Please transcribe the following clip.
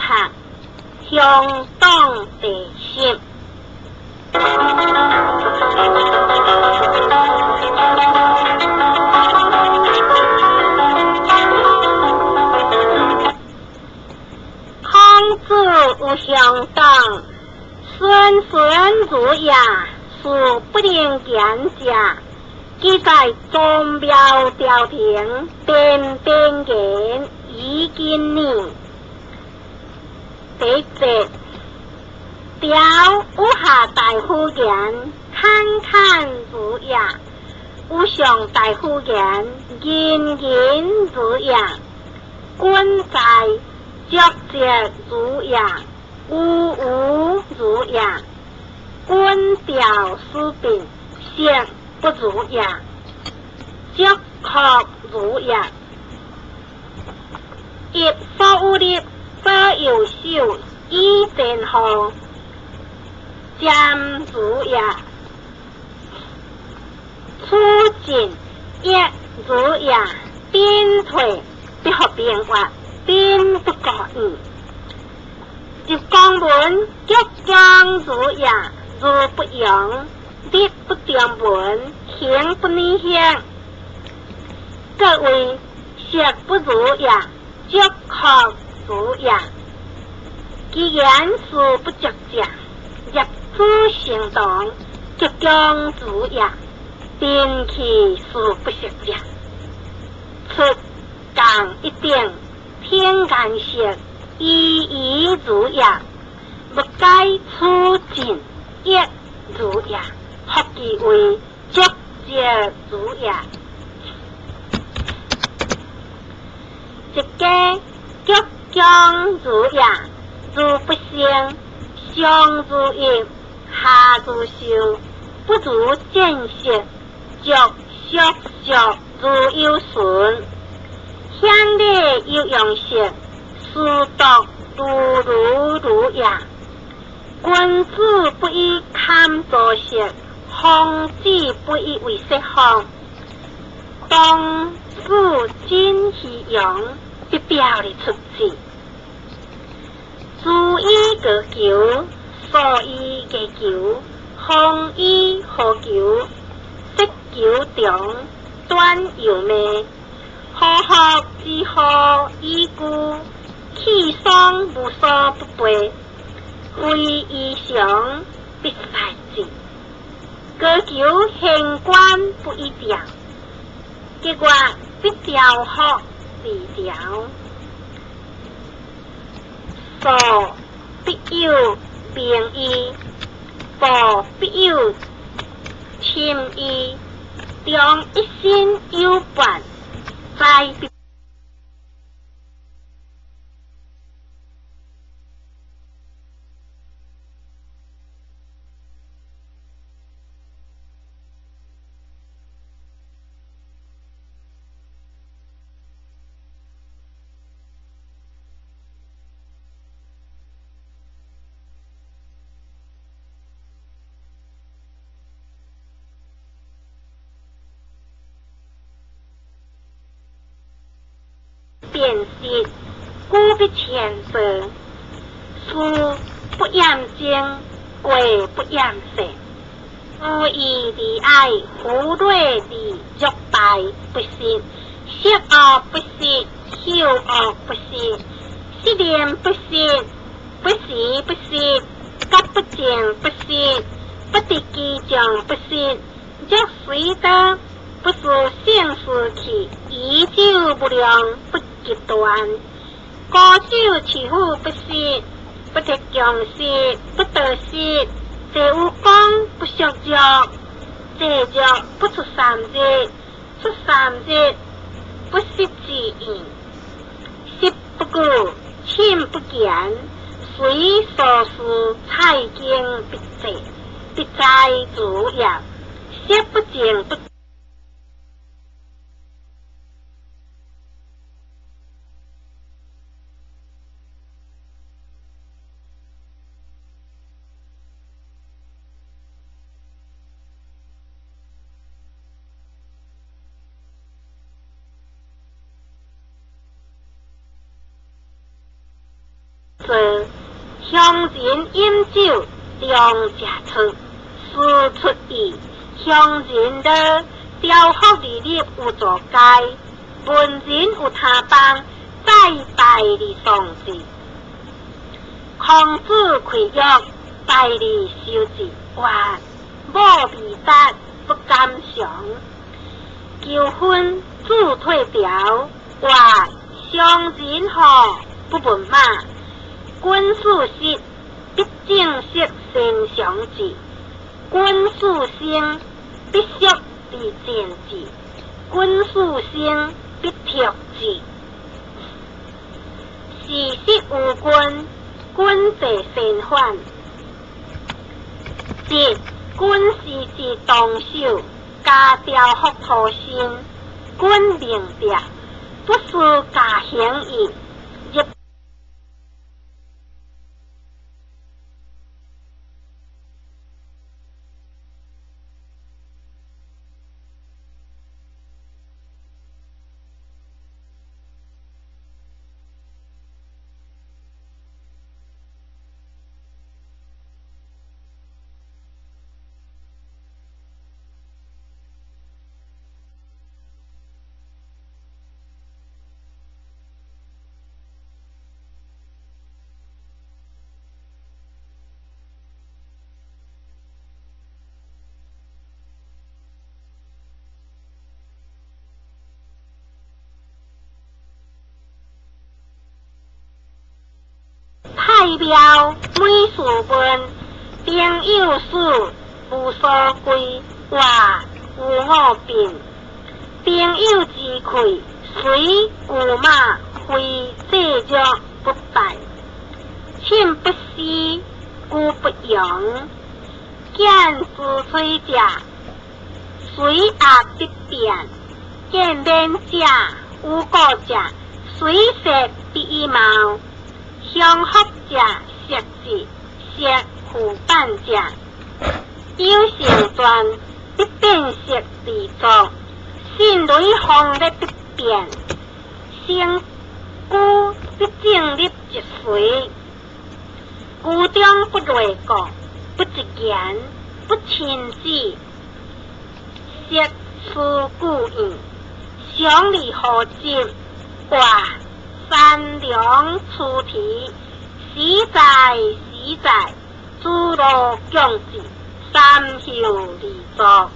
學，鄉黨第十。孔子有鄉黨，孫孫如也，事不能言者。記在宗廟朝廷，邊邊言已經年。第一節，朝有下大夫言，侃侃如也；有上大夫言，仁仁如也。君在，足節如也；無無如也。君調思變，色不如也，足確如也。一所有力，保右手，以前後，占如也。处進一如也，進退必合變化，變不過意。入江門，吉江如也，如不揚。立不中門，行不逆行。各位，色不如也，足確如也。既然事不足者，入主行動，吉江如也。兵器事不識者，出降一定，天顏色，依依如也。欲解處進，亦如也。福其為足節如也。一家吉江如也，如不勝，上如意，下如壽，不如見識，足足足如有順。鄉里有用色，殊獨如如如也。君子不以堪作色。方子不以為色方，當子真虛陽，必表的出子。注意個求，所以個求，方以何求？色求長，短又命。何福之何以故？氣爽無所不備，非異常必賽之。高求縣官不以調，結果必調福而調。所必有名義，步必有深意，中一心有伴，在必。辨識，故必前者。事不厭精，過不厭細。無義而愛，胡劣而欲敗不失，色惡不失，嗅惡不失，色念不失，不時不失，覺不淨不失，不得其中不失。若隨得，不是性事去，以酒無量不極端。高酒持虎不失，不得強失，不得失。這有講不屬弱，這弱不出三日，出三日不失之意。食不顧，寢不見，隨所事財經必濟，必在主業，食不淨不。做，鄉人飲酒常食醋，事出意，鄉人樂，調伏而入有座階，文人有他幫，再拜而喪之。孔子開玉，拜而修之，曰：母未達，不敢嘗。求婚子退朝，曰：傷人吼，不問馬。君子失，必正色先嘗之；君子生，必縮而戰之；君子生，必斫之。事失於君，君必先反。一，君事之當守，家調伏土身，君明德，不思加行矣。入太廟每事問，朋友死無所歸，曰有我病。朋友之氣，隨牛馬非濟弱不敗。寢不思，居不容。見之取者，隨壓必變；見免者，無過者，隨色必以貌。鄉福者食之，食腐板者，有成傳必變色而作，信雷風的必變，成居必正立一隨，居中不內國，不一言，不親子，食思故意，常而何接？哇！三良出題，實在實在，諸羅共治，三休而作。